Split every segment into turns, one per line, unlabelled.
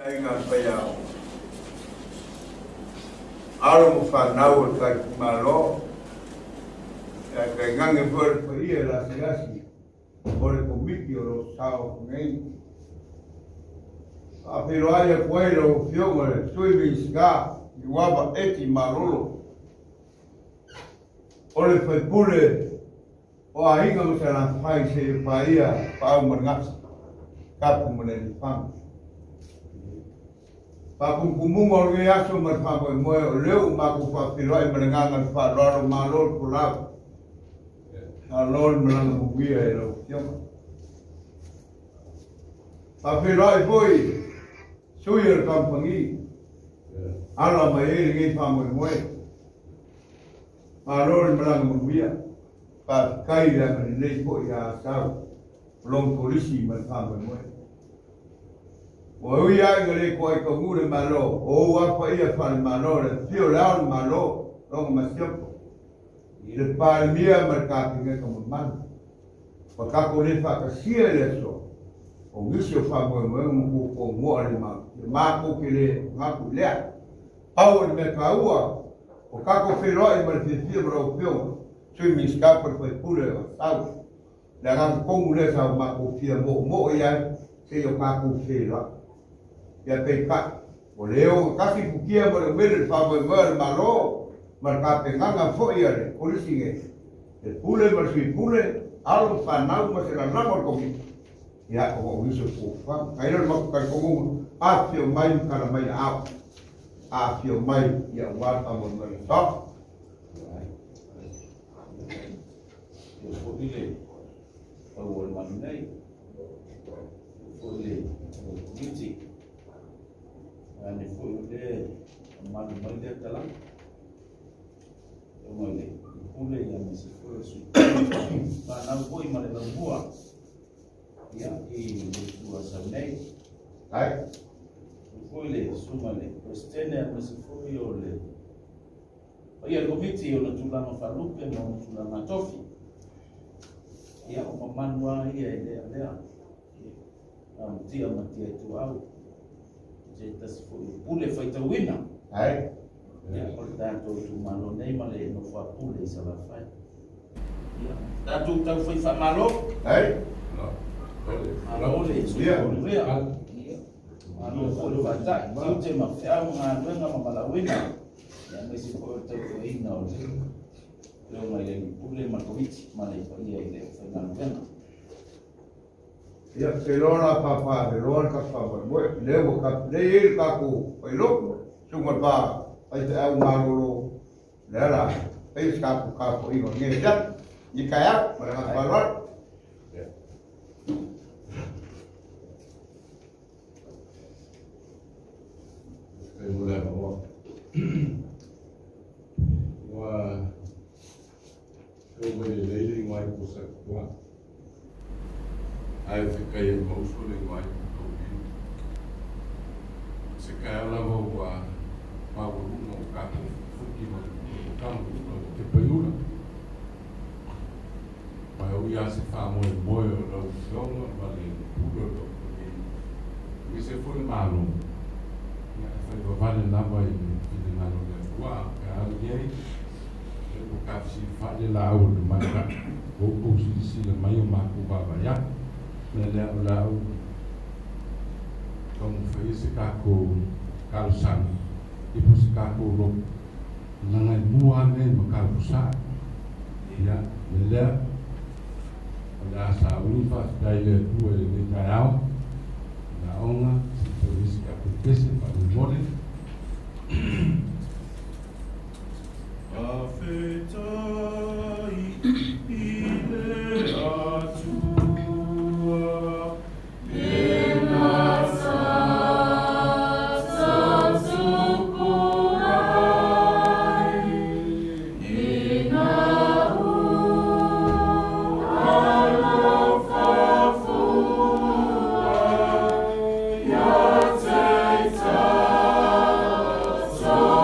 Aiga faiao. Alo ma whanau o le tatou Malo, ia tainane foi le paia i le asiasi o le Komiti o lo o sao atu nei. Faafeiloai atu ai lau Afioga i le Sui Minisita Niuava Eti Malolo, o le faipule o Aiga ma Salafai seia paia Paau ma le Gata, Tapu ma le Aliifaga. Faakumukumuga o lenei aso ma le faamoemoe o lea ua matou faafeiloai ma le agaga o le faaaloalo, malo le folau, malo le malaga manuia i lau Afioga. Faafeiloai foi sui o le kamupani ala mai ai lenei faamoemoe, malo le malaga manuia, faafetai le agalelei foi ia Asau o lona kolisi ma le faamoemoe. Ua ui lava ina le toai taunuu le Malo, o ou lava paia faale-Malo, le afio o Le Ao o le Malo, lona Masiofo, le Palemia ma le Kapeneta mamalu. Ua tatou le faatasia i le aso, o nisi o faamoemoega ma puapuamoa le matou te le manatu i lea. Pau o le mea taua, o tatou feiloai ma le fiafia ma lau Afioga, Sui Minisita po o le Sui Usufono o Asau. Le agaga tonu lea sa o matou fia moomoo i ai seia o tatou feiloai. Ia peitai, ua le ogatasi futia ma le umele i le faamoemoe a le Malo ma le tapenaga foi a le Kolisi nei, le Pule ma le Sui Pule, alo ma fanau ma se lalago o le Komiti, ia ona o nisi o fuafuaga. Kai lea o le matou talitonuga, afifio mai ma tala mai aao, afifio mai ia aua le faamoemoe o le aso.
Ia foi le pau o le manu nei, foi le Komiti, ane foi o le mamalu mai lea talaga. Tonga i le pule ia ma se foi o le sui whanau foi ma le laumua ia i le tua sau nei.
Ai.
Foi le suma le Presidente a ma se foi o le paia le Komiti o na tulaga whalupe ma o na tulaga tofi. Ia o mamanu a ia e lea lea. A matia matia i tuau. Se tasi foi o pule whaitauina.
Ai.
Ia, o le tatou itumalo nei ma le nofo a pule i Salafai. Ia, tatou tau fai faamalo.
Ai.
Malo le soifua manuia. Malo foi le faatai, tiute ma feau ma galuega ma valaauina. Ia, aemaise foi o le tautuaina o le afioga i le alii pule ma le Komiti ma le paia i le aufaigaluega.
Ia, se iloa la papa e loa le tatou faamoemoe, lea ua tatou, lea e i ai le tatou failotu, susuga i le pa faifeau malolo, lea la fai se tatou tapuaiga o lenei afiafi, i taeao ma le agaga faaaloalo.
Faafetai mo le avanoa. Ua tau mai lelei le igoa i Pusatua. Ae fekai ai ma uso le igoa i Putaulima. Se taeao lava ua maualuga o tatou fukifuki ma le pule o tama o te paiula. Ma e ui lava se faamoemoe o lau Afioga ma le pule o le kamupani, aemaise foi le Malo, ia e fai vavale lava i le finagalo o le Atua. Pe a i ai, ia ua tafesilafai le laau o le tamaitai, ua outou silasila mai o matou vaavaai atu. O le mea lea o le a ou taumafai ai se tatou talosaga i po o se tatou lotu leaga e mua ane ai ma Taupusaa. Ia, o le mea lea, o le a sauni faafetai i le Atua i lenei taeao, i le aoga, se i fai ai se tatou pese faamolemole.
Faafetai i le Atua. Ina sa tupu ai, ina ua alofa fua ia te tatou.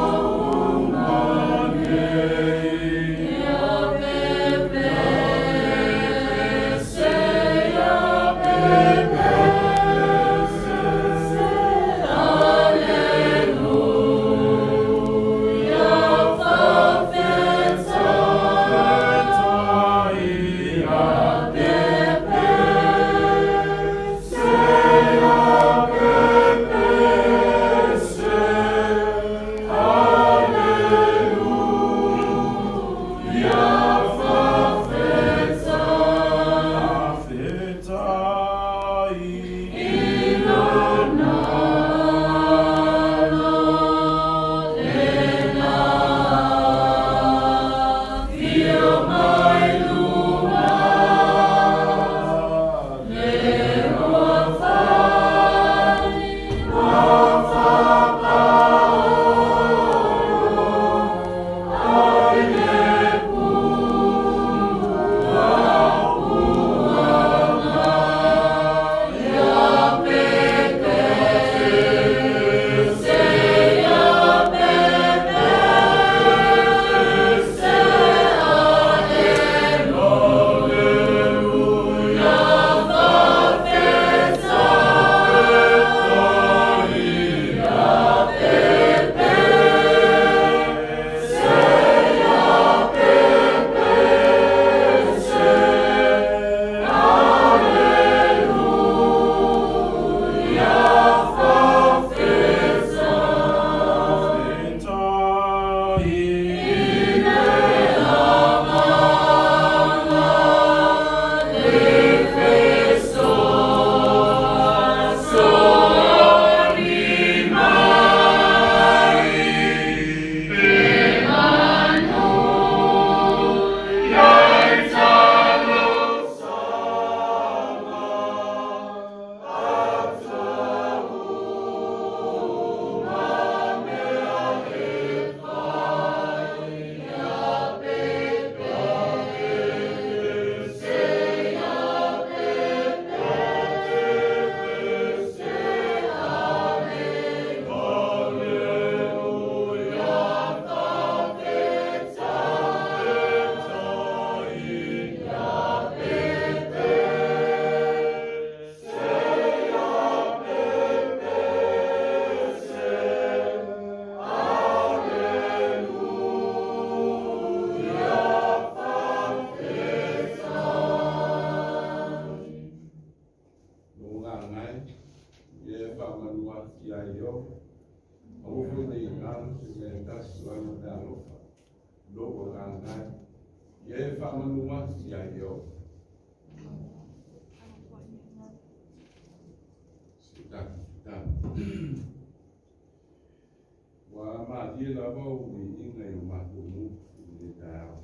Malie lava ou viiga i o matou gutu i lenei taeao.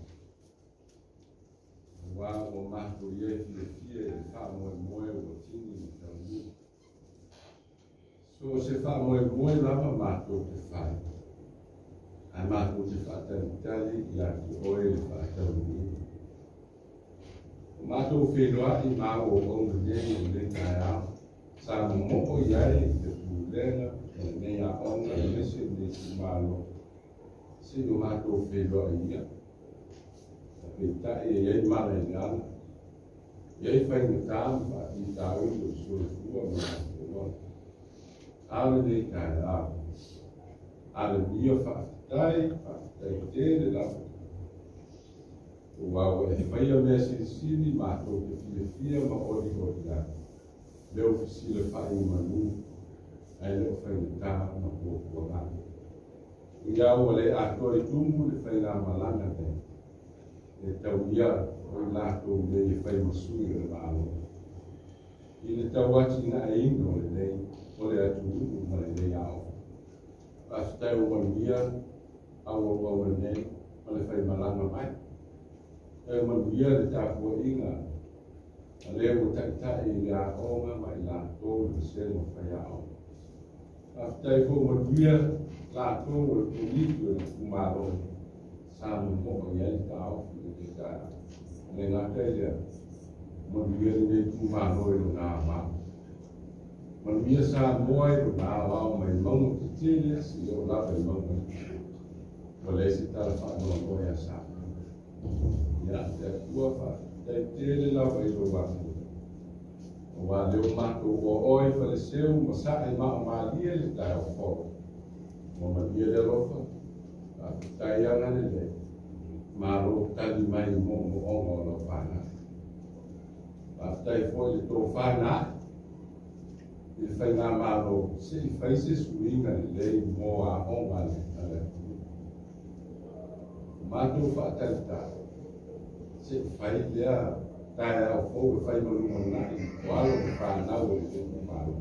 Auā ua matou i ai fiafia i le faamoemoe ua tini ma taunuu. So o se faamoemoe lava matou te fai, ae matou te faatalitali iā te oe le faataunuuina. Ua matou feiloai ma au auauna nei i lenei taeao, sa momoo i ai le pulega o lenei aoga aemaise lenei itumalo seia o matou feiloai ia. Peitai e i ai mala i le ala, e i ai faigata ma faafitauli o le soifua ma le tatou ola. A o lenei taeao, aleluia, faafetai, faafetai tele lava. Aua ua e faia mea silisili matou te fiafia ma olioli ai, lea ua fesilafai i manu, ae le o faigata ma puapuaga. Ia ua le atoa i tumu le faigamalaga nei, e tauia o i latou nei e fai ma sui o le Malo i le tauatinaeina o lenei o le atunuu ma lenei aoga. Faafetai ua manuia auauauna nei ma le faimalaga mai. E manuia le tapuaiga a le ua taitai i le aoga ma i latou le vasega o faiaoga. Faafetai foi ua manuia latou o le Komiti o le itumalo sa momoo i ai le taofi i lenei taeao. E le gata i lea, manuia lenei itumalo i lona aoao. Manuia Samoa i lona aoao mai mauga tetele seia oo lava i mauga iti. Ua leai se tala faanoanoa ia Samoa. Ia, le Atua faafetai tele lava i lou afioga. Aua lea ua matou oaoa i Faleseu ma sae maaomalie le taeao fou. Ua manuia le alofa, faafetai agalelei, malo tali mai i moomooga o lau fanau. Faafetai foi i le tofa na ae i le faigamalo se i fai se suiga lelei mo aoga a le atunuu. Ua matou faatalitali se i fai lea taeao fou e fai ma lumanai o alo ma fanau o lenei itumalo.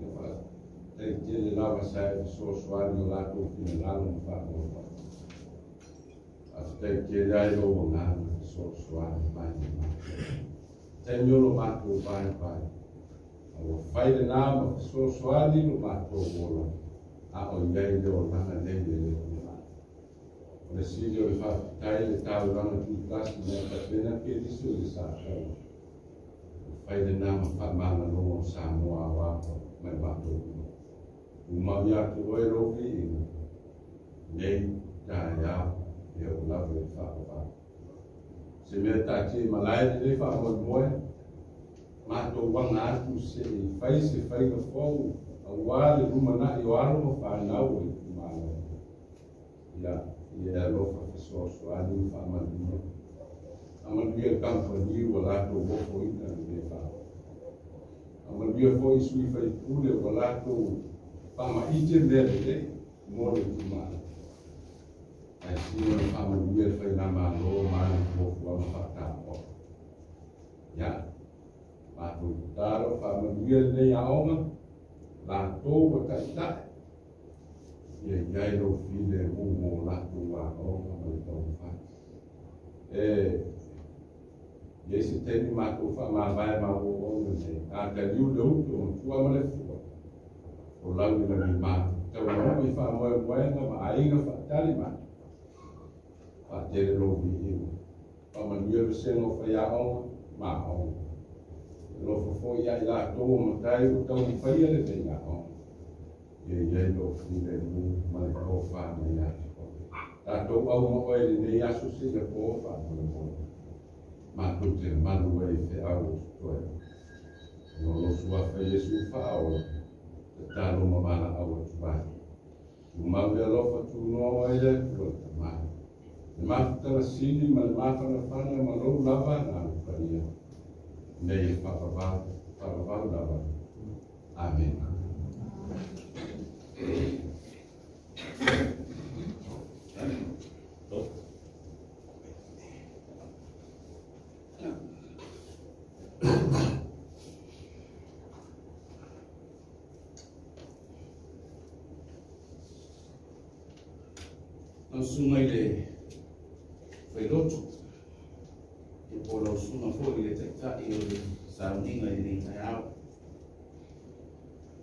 Ia faafetai tele lava sa e fesoasoani i o latou finagalo ma faanoanoa. Faafetai tele ai lou agaga fesoasoani mai ia matou. Taimi o lo matou vaivai, a ua fai lena ma fesoasoani lo matou ola, a o i ai le olaga nei e le tulai. O le sili o le faafetai le taulaga tutasi na e tapena Keriso i le sa taua. Ua fai lena ma faamalaloga o Samoa aoao mai matou uma. Tumau ia te oe lou viiga, nei taeao e oo lava i le faavavau. Se mea taatia i malae lenei faamoemoe, matou aga atu se i fai se faiga fou auā le lumanai o alo ma fanau o le itumalo. Ia, ia e alofa fesoasoani ma faamanuia. Faamanuia le kamupani ua latou ofoina lenei faaoga. Faamanuia foi i sui faipule ua latou faamaite mea lelei mo le itumalo. Ae sili ona faamanuia le faigamalo ma ana fuafuaga faataoa. Ia, matou tatalo faamanuia lenei aoga, latou ua taitai, ia i ai lou filemu mo latou aoga ma le taumafai. E i ai se taimi matou faamavae ma auauauna nei, a taliu le utu o matua ma le fua, o lau i lagima, taunuu i faamoemoega ma aiga faatali mai, faatele lou viiga. Faamanuia vasega o faiaoga ma aoga. Alofa foi ia i latou o matai ua taumafaia lenei aoga. Ia i ai lou filemu ma le tofa mai ia te oe. Tatou au ma oe i lenei aso seia po faamolemole. Matou te malu ai i feau o totoe. Ona o lou suafa Iesu faaola, tatalo ma valaau atu ai. Tumau le alofa tunoa oe le Atua le Tama. Le mafutaga sili ma le mafanafana ma lou lava Agaga Paia, nei e faavavau, faavavau lava. Amena.
Lau susuga i le failotu, ia po o lau susuga foi i le taitai o le sauniga i lenei taeao.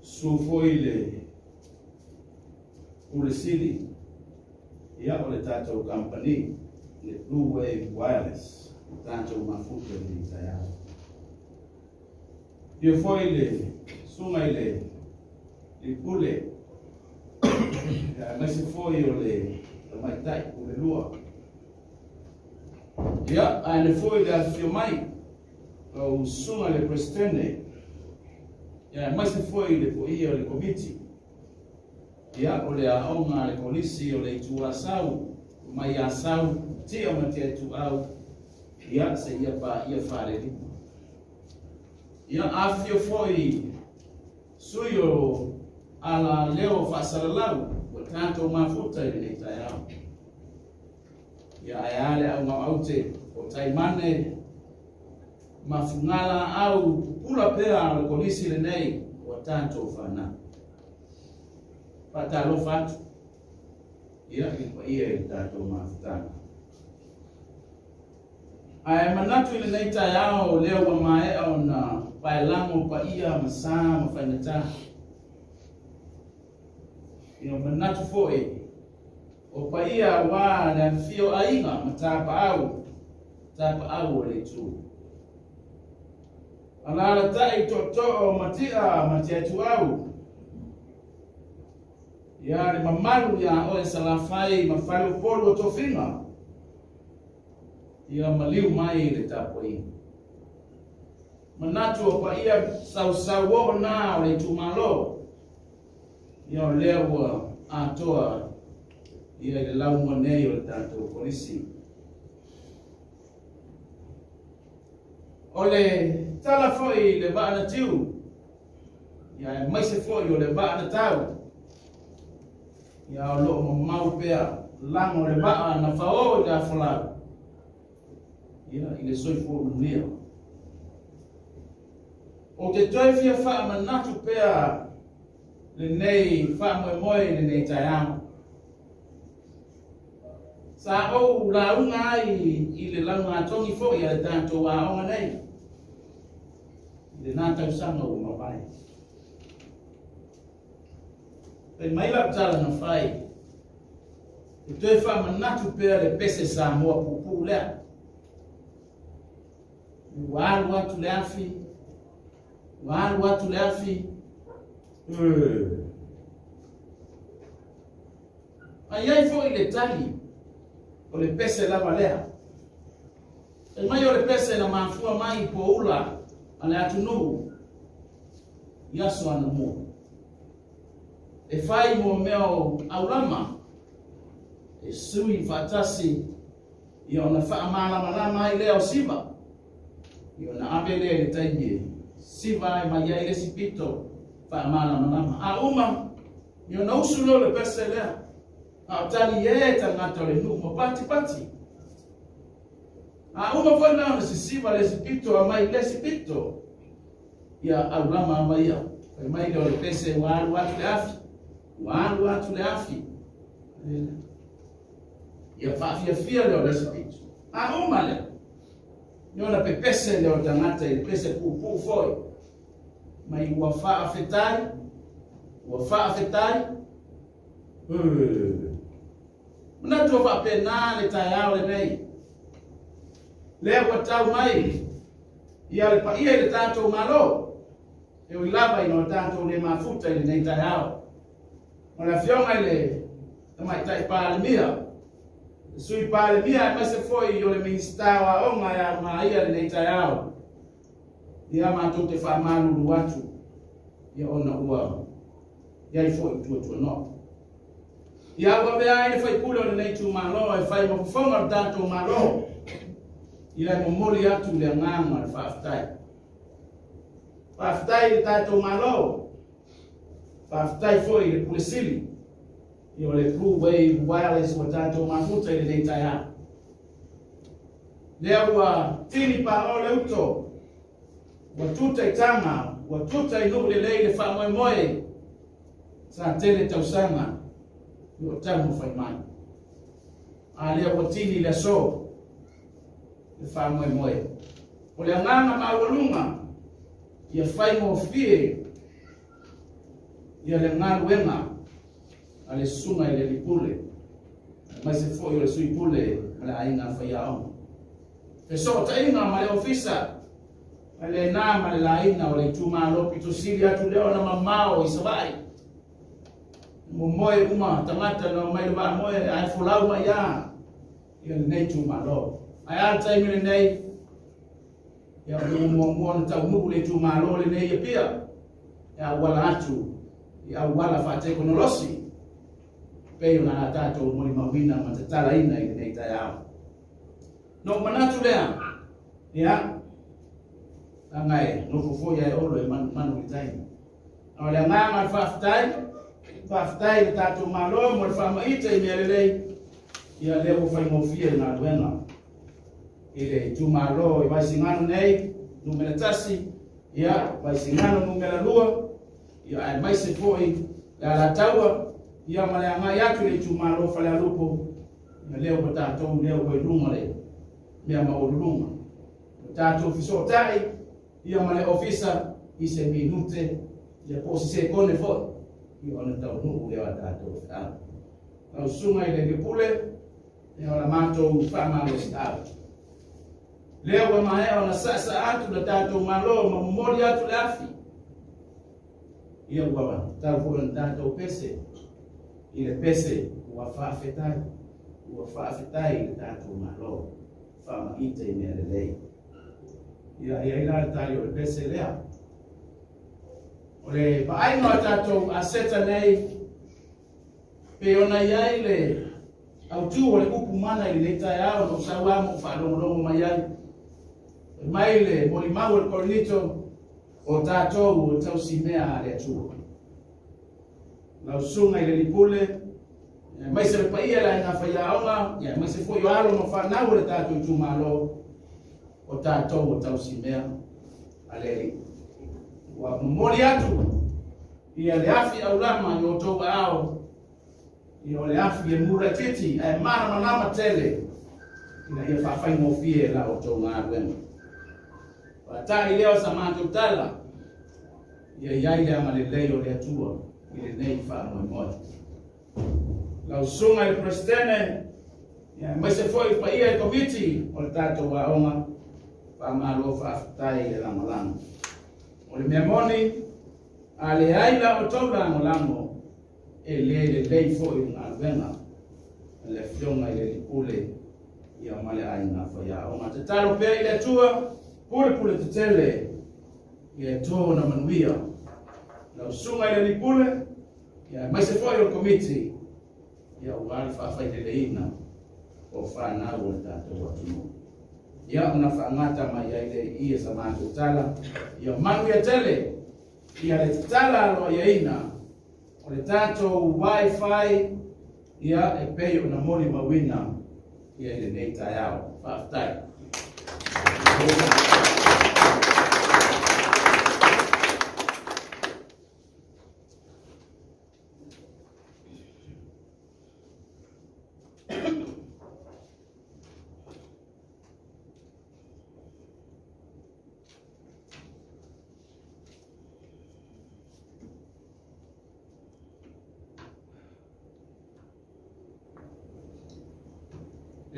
Susu foi le Pule Sili, ia o le tatou kamupani, le Blue Wave Wireless, o tatou mafuta i lenei taeao. Ia foi le susuga i le Pule, aemaise foi o le tamaitai pule lua. Ia, ae le foi le afifio mai lau susuga i le Peresetene, ia aemaise foi le paia o le Komiti, ia o le aoga a le Kolisi o le Itu Asau, mai Asau, Tia ma Tia Ituau, ia seia paia Falelima. Ia afifio foi sui o ala leo faasalalau ua tatou mafuta i lenei taeao. Ia ae a le augaoaute o Taimane ma Fugalaau pupula pea o le kolisi lenei ua tatou fanau. Faatalofa atu ia i le paia i le tatou mafutaga. Ae manatu i lenei taeao lea ua maea ona paelago paia ma sa ma faigata. Ia manatu foi o paia aua le afifio aiga ma tapaau, tapaau o le itu. Alaalatai tootoo ma tia ma tiatuau. Ia le mamalu ia oe Salafai ma Faleupolu o Tofiga. Ia maliu mai le tapuaiga. Manatu o paia sausau o na o le itumalo. Ia o lea ua atoa ia i le laumua nei o le tatou polisi. O le tala foi le vaa na tiu, ia aemaise foi o le vaa na tau, ia o loo mamau pea lago le vaa na fao i le afolau, ia i le soifua manuia. O te toe fia faamanatu pea lenei faamoemoe i lenei taeao. Sa ou lauga ai i le laugatogi foi a le tatou aoga nei i lena tausaga ua mavae. Fai mai lau tala na fai, e toe faamanatu pea le pese Samoa puupuu lea. Ua alu atu le afi, ua alu atu le afi. Ai ai foi le tali o le pese lava lea. E mai o le pese na mafua mai poula a le atunuu i aso anamua. E fai mo mea o aulama, e sui faatasi ia ona faamalamalama ai lea o siva. Ia ona ave lea i le taimi e siva ai mai ai le isi pito faamalamalama. A uma, ia ona usu lea o le pese lea. A o tali e tagata o le nuu ma patipati. A uma foi la ona sisiva le isi pito a mai le isi pito. Ia aulama ama ia. Fai mai lea o le pese ua alu atu le afi. Ua alu atu le afi. Ia faafiafia lea o le isi pito. A uma lea, ia ona pepese lea o tagata i le pese puupuu foi. Mai ua faafetai, ua faafetai. Manatu o faapena le taeao lenei. Lea ua tau mai ia le paia i le tatou Malo, e ui lava ina o tatou le mafuta i lenei taeao. O le afioga i le tamaitai Palemia, le Sui Palemia aemaise foi o le Minisita o Aoga e augaia lenei taeao. Ia matou te faamalulu atu, ia ona ua iai foi tuatuanoa. Ia ua avea ai le faipule o lenei itumalo e fai ma fofoga o le tatou Malo, ia e momoli atu le agaga o le faafetai. Faafetai i le tatou Malo, faafetai foi i le Pule Sili, ia o le Blue Wave Wireless ua tatou mafuta i lenei taeao. Lea ua tini paao le uto, ua tuta i taga, ua tuta i nuu lelei le faamoemoe, sa tele tausaga o taumafai mai. A lea ua tini le aso le faamoemoe. O le agaga maualuga ia faigofie ia le galuega a le susuga i le alii pule, aemaise foi o le sui pule ma le aiga faiaoga. Fesootaiga ma le ofisa ma lena ma le laina o le itumalo pito sili atu lea ona mamao i Savaii. Momoe uma tagata na omai le vaamoe ae folau mai lava ia lenei itumalo. Ae a le taimi lenei? Ia ua muamua ona taunuu le itumalo lenei i Apia e auala atu i auala faatekonolosi pei ona a tatou molimauina ma tatalaina i lenei taeao. Na ou manatu lea, ia, leaga e nofo foi ae olo e manumanu i le taimi. A o le agaga o le faafetai, faafetai i le tatou Malo mo le faamaite i mea lelei, ia lea ua faigofie le galuega i le itumalo i Vaisigano nei, numera 1, ia, Vaisigano numera 2, ia, aemaise foi le Alataua, ia, ma le agai atu i le itumalo Falealupo, ia lea ua tatou lea ua i luga le mea maualuluga. Ua tatou fesootai, ia ma le ofisa i se minute, ia po o se sekone foi, ia ona taunuu lea o a tatou feau. Lau susuga i le Lipule, ia o la matou faamalosiau. Lea ua maea ona saasaa atu le tatou Malo ma momoli atu le afi. Ia ua tau foi ona tatou pese i le pese ua faafetai, ua faafetai i le tatou Malo faamaite i mea lelei. Ia i ai la le tali o le pese lea. O le vaaiga o tatou aseta nei, pei ona i ai le autu o le upu mana i lenei taeao na ou sau lava ma ou faalogologo mai ai. Fai mai le molimau o le Korinito, o tatou o tausimea a le Atua. Lau susuga i le alii pule, aemaise le paia i le aiga faiaoga, aemaise foi o alo ma fanau o le tatou itumalo, o tatou o tausimea a le Alii. Ua momoli atu ia le afi aulama i outou aao, ia o le afi e mura itiiti ae malamalama tele ina ia faafaigofie la outou galuega. Faata'i lea o sa matou tala, ia i ai le agalelei o le Atua i lenei faamoemoe. Lau susuga i le Peresetene, aemaise foi le paia i le Komiti o le tatou aoga, faamalo faafetai i le lagolago. O le mea moni, a leai la outou lagolago, e le lelei foi le galuega a le Afioga i le Alii Pule ia ma le aiga faiaoga. Tatalo pea i le Atua, pulepule tetele, ia e to ona manuia. Lau susuga i le Alii Pule, ia aemaise foi o le Komiti, ia aua le faafaileleina o fanau o le tatou atunuu. Ia ona faagata mai ai lea i i e sa matou tala, ia manuia tele ia le tatala aloaiaina o le tatou Wi-Fi ia e pei ona molimauina ia i lenei taeao. Faafetai.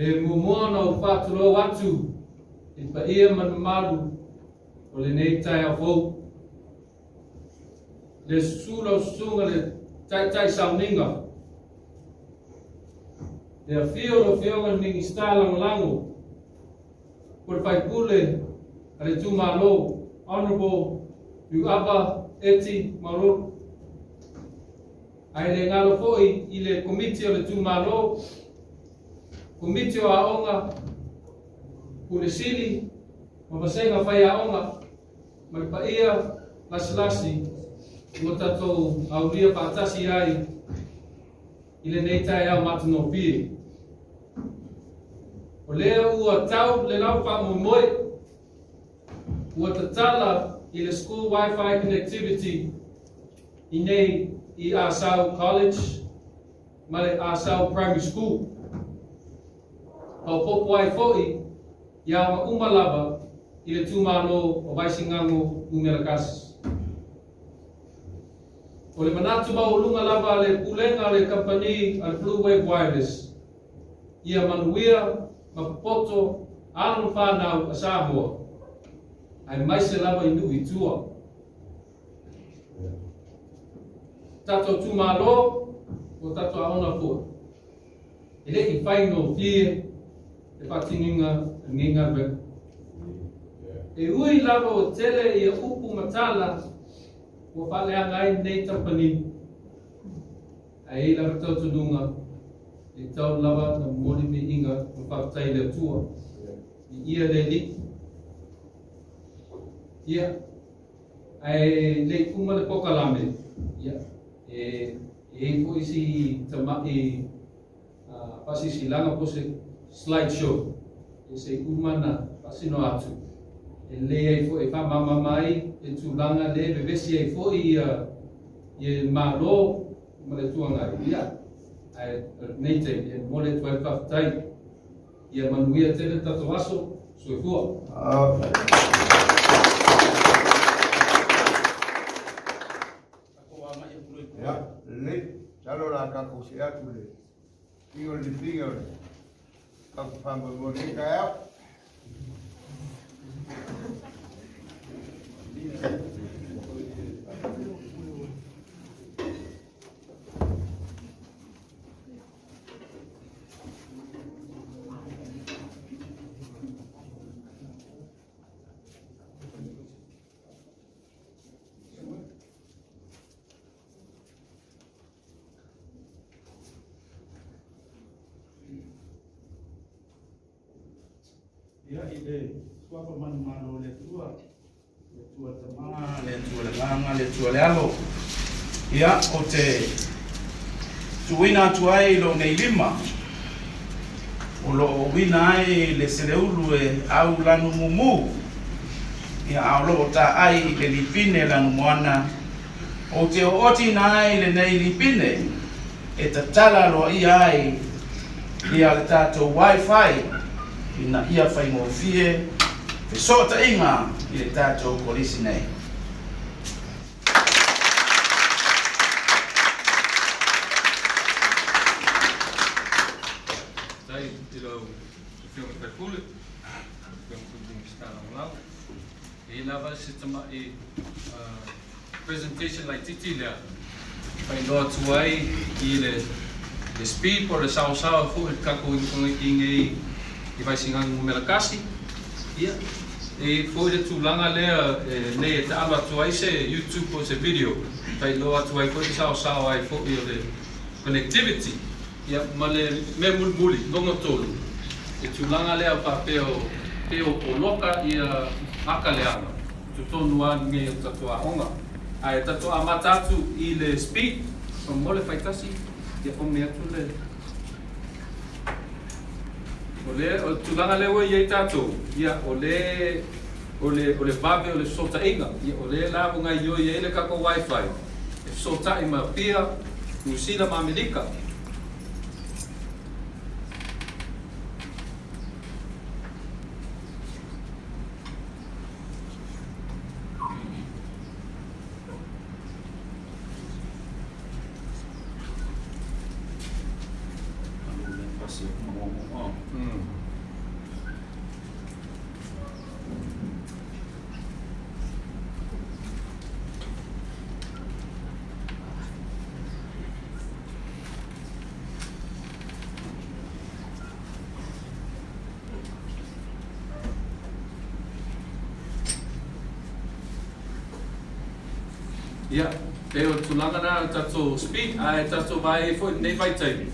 E muamua ona ou faatulou atu i le paia ma le mamalu o lenei taeao fou. Le susu lau susuga le taitai sauniga, le afio o lau Afioga i le Minisita Lagolago po le Faipule a le Itumalo, Honourable Niuava Eti Maulolo. Ae le galo foi i le Komiti o le Itumalo, Komiti o Aoga, Pule Sili ma Vasega Faiaoga ma le paia lasilasi ua tatou aulia faatasi ai i lenei taeao matagofie. O lea ua tau le lau faamoemoe, ua tatala i le school Wi-Fi connectivity i nei i Asau College ma le Asau Primary School. Faaopoopo ai fo'i i aoga uma lava i le itumalo o Vaisigano Nu.1. O le manatu maualuga lava a le Pulega a le Kamupani a le Blue Wave Wireless, ia manuia ma popoto alo ma fanau a Samoa, aemaise lava i nuu i tua. Tatou itumalo, ua tatou aoga foi. E le i faigofie le faatinoina o lenei galuega. E ui lava ua tele ia upu ma tala ua faaleaga ai lenei kamupani, ae i ai lava talitonuga e tatau lava ona momoli viiga ma faafetai i le Atua. Viia le Alii. Ia, ae le i uma le polokalame, ia, e i ai foi si tamai faasilasilaga po o se slide show se i uma ona faasino atu e lelei ai foi e faamalamalama ai le tulaga lea e vevesi ai foi ia Malo ma le Itu Agai. Ia, ae o lenei taimi e momoli atu ai le faafetai. Ia manuia tele le tatou aso. Soifua.
Ia, lelei, masalo o le a tatou see atu i le tino o le lipina o le tatou faamoemoe i lenei taeao.
Ia i le suafa manumalo o le Atua, le Atua le Tama, le Atua le Agaga, le Atua le Alo. Ia, ou te tuuina atu ai lou nei lima, o lo o uina ai le seleulu e au lanu mumu, ia a o lo o taai i le lipine lanumoana, ou te ootiina ai lenei lipine e tatala aloaia ai ia le tatou Wi-Fi ina ia faigofie fesootaiga i le tatou kolisi nei.
Faafetai i lau Afioga i le Faipule, lau Afioga foi i le Minisita Lagolago. E i ai lava se tamai presentation laitiiti lea e faailoa atu ai i le speed po o le saosaoa foi o le tatou i i Vaisigano Nu.1. Ia, e i ai foi le tulaga lea nei e taalo atu ai se YouTube po o se video e faailoa atu ai foi le saosaoa ai foi o le connectivity. Ia, ma le mea mulimuli, lona tolu, le tulaga lea faapea o pei o poloka ia aka leaga totonu lava lenei o tatou aoga. Ae tatou amata atu i le speed, faamolemole faitasi, ia ome atu le. O le o le tulaga lea ua i ai tatou, ia o le o le o le vave o le fesootaiga, ia o lea la ua gaoioi ai le tatou wifi e fesootai ma Apia, Niu Sila ma Amerika. Ia, pei o le tulaga lena o le tatou speed, ae tatou vaai ai foi i lenei vaitaimi,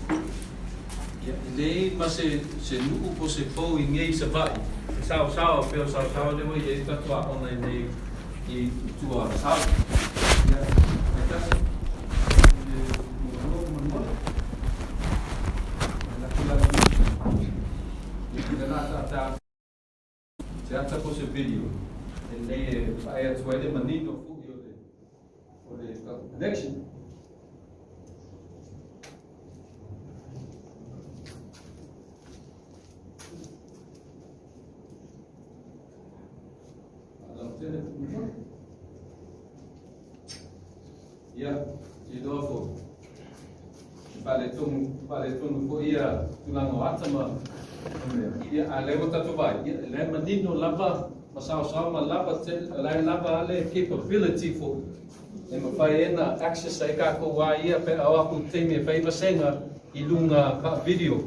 ia, e leai ma se, se nuu po o se pou i nei i Savaii e saosaoa pei o le saosaoa lea ua i ai le tatou aoga i nei i tua o Savaii. Ia, faitasi i le muamua faamolemole. Ia, laki laki i le la taataa se ata po o se video e lelei e vaai atu ai le manino foi o le o le connection. Ia, te iloa foi, e faaletonu, faaletonu foi ia tulaga o ata ma mea. Ia, a o lea ua tatou vaai, ia, o la e manino lava ma saosao ma lava tele, o la e lava a le capability foi e mafai ai ona access ai tatou a ia pe a o atu i le taimi e fai vasega i luga faa-video.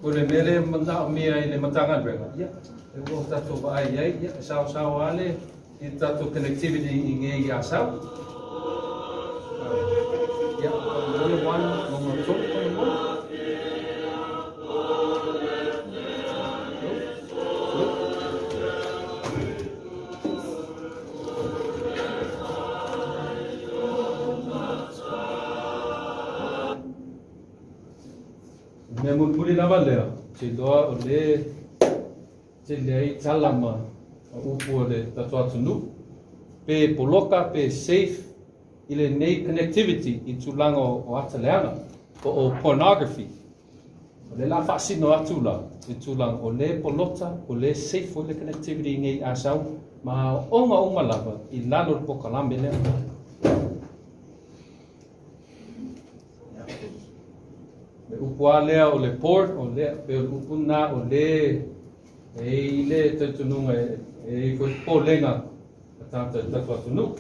O le mea lea e manaomia i le Matagaluega, ia, e ua tatou vaai i ai, ia, e saosao lava le i le tatou connectivity i nei Asau. Ia, faamolemole one lona tolu faamolemole. Mea mulimuli lava lea, ou te iloa o le tele ai tala ma upu o le tatou atunuu, pe poloka pe safe i lenei connectivity i tulaga o ata leaga po o pornography. O lea la faasino atu la i tulaga o le polota, o le safe foi le connectivity i nei asau ma aoaoga uma lava i lalo o le polokalame lea. Le upu lava lea o le porn, o lea, pei o le upu lena o le e i le talitonuga e i ai foi popolega a tagata i le tatou atunuu.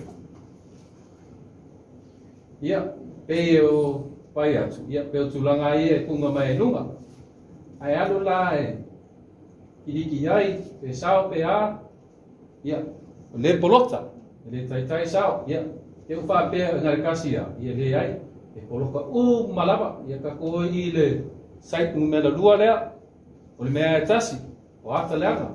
Ia, pei o pai atu, ia, pei o tulaga ia e kuga mai ai luga. Ae alu la e kiliki ai, pe sao pe a, ia, o le polota, e le taitai sao, ia, te u faapea e nai kasi ia, ia leai, e poloka uma lava, ia tatou o i le site numera lua lea, o le mea e tasi, o ata leaga.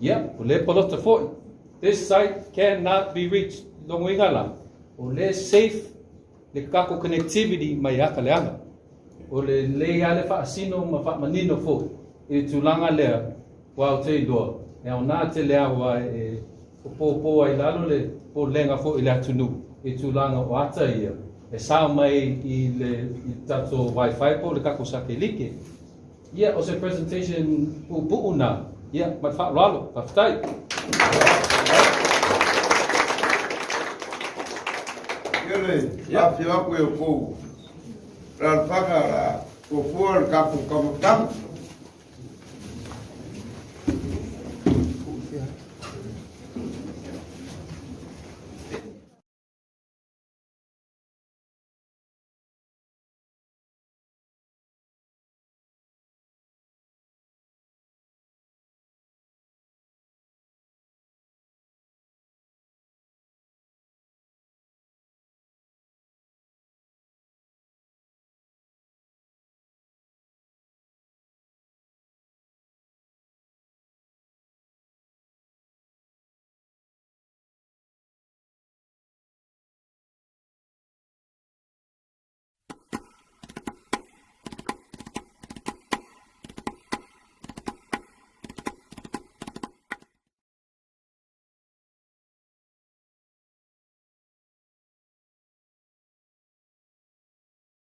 Ia, o le polota foi. This site cannot be reached. Logoina la, o le safe le tatou connectivity mai ata leaga. O le lelei lava le faasino ma faamanino foi i le tulaga lea ua ou te iloa, e aoga tele aua e popo ai lalo le popolega foi i le atunuu i tulaga o ata ia e sao mai i le tatou wifi po o le tatou satelite. Ia, o se presentation puupuu na, ia, ma le faaaloalo. Faafetai.
Ia le afio aku e outou alaalafaga la fuafua le tatou taumafataga.